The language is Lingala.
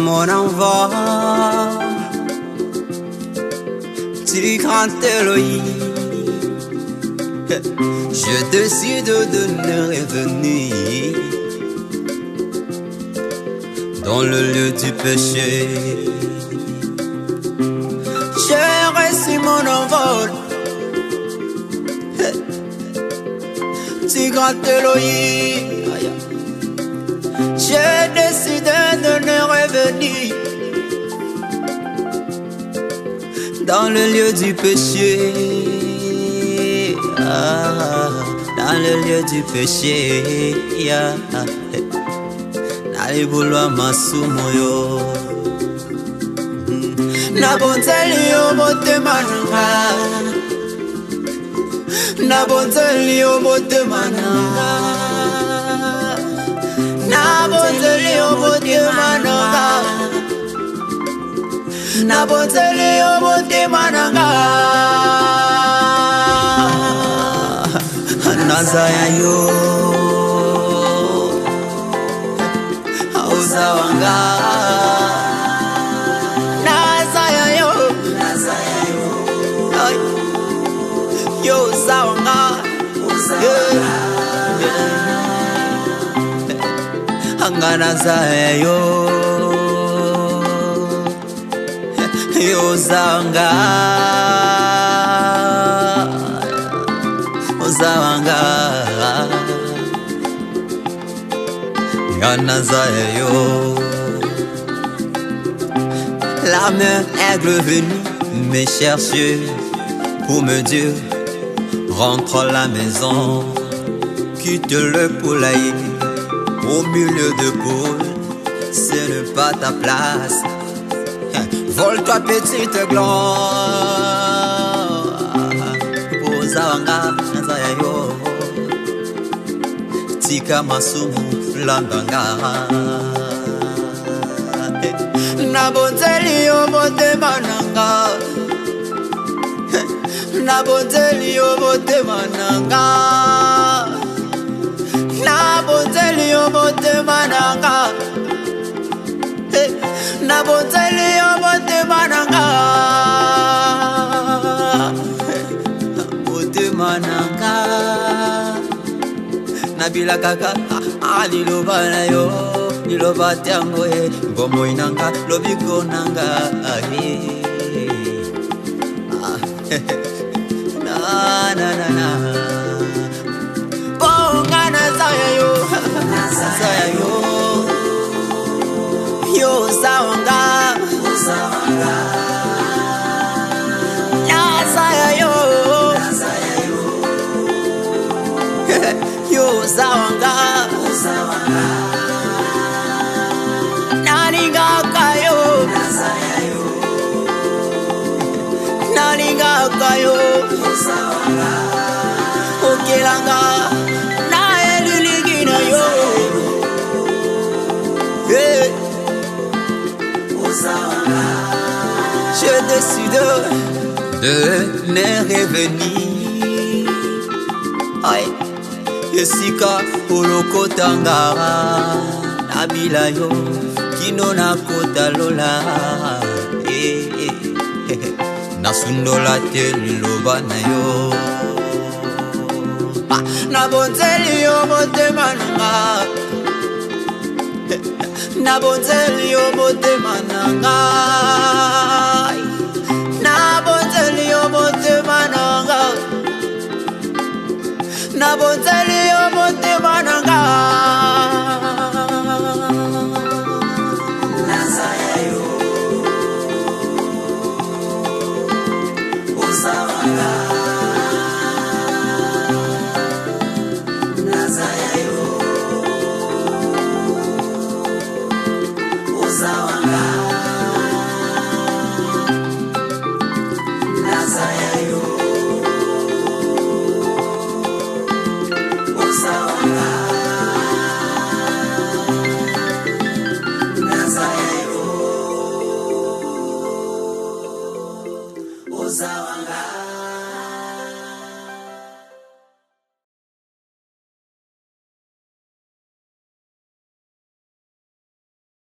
Mon envol. Tu grand Elohim, je décide de ne revenir dans le lieu du péché. J'ai reçu mon envol. Tu grand Elohim, j'ai décidé de ne revenir dans le lieu du péché. Ah, dans le lieu du péché. Yeah. Nalibulwa masumu yo. Nabonzeli yo motema na nga. Nabonzeli yo motema na nga. Nabonzeli yo motema na nga. Nabonzeli yo motema na nga. Naza ya yo, oza wanga. Naza ya yo, Ay. Yo oza wanga. Yeah. Nga naza ya yo, yo oza wanga. Oza wanga. Nga naza ya yo. L'âme aigle venue me chercher pour me dire: rentre à la maison, quitte le poulailler au milieu de poules, ce n'est pas ta place. Vole-toi petite gloire. Oza wanga, naza ya yo. Tika masumu, landa nga. Nabonzeli yo motema na nga. Nabonzeli yo motema na nga. Nabonzeli yo motema na nga. Nabonzeli yo motema na nga. Motema na nga. Nabilakaka liloba na yo, liloba tiango e bomoi na nga, lobiko na nga. Na na na na. Mpo nga naza ya yo, naza ya yo. Yo oza wanga. Naza ya yo. Yo oza wanga. Nalingaka yo. Nalingaka yo. Okelanga na elilingi na yo. Hey. Je décide de ne revenir. Aïe. Esika olokotanga nabila yo kino nakota lola. Eh, eh, eh. Nasundola te liloba na yo. Ah, nabonzeli yo motema na nga. Nabonzeli yo motema.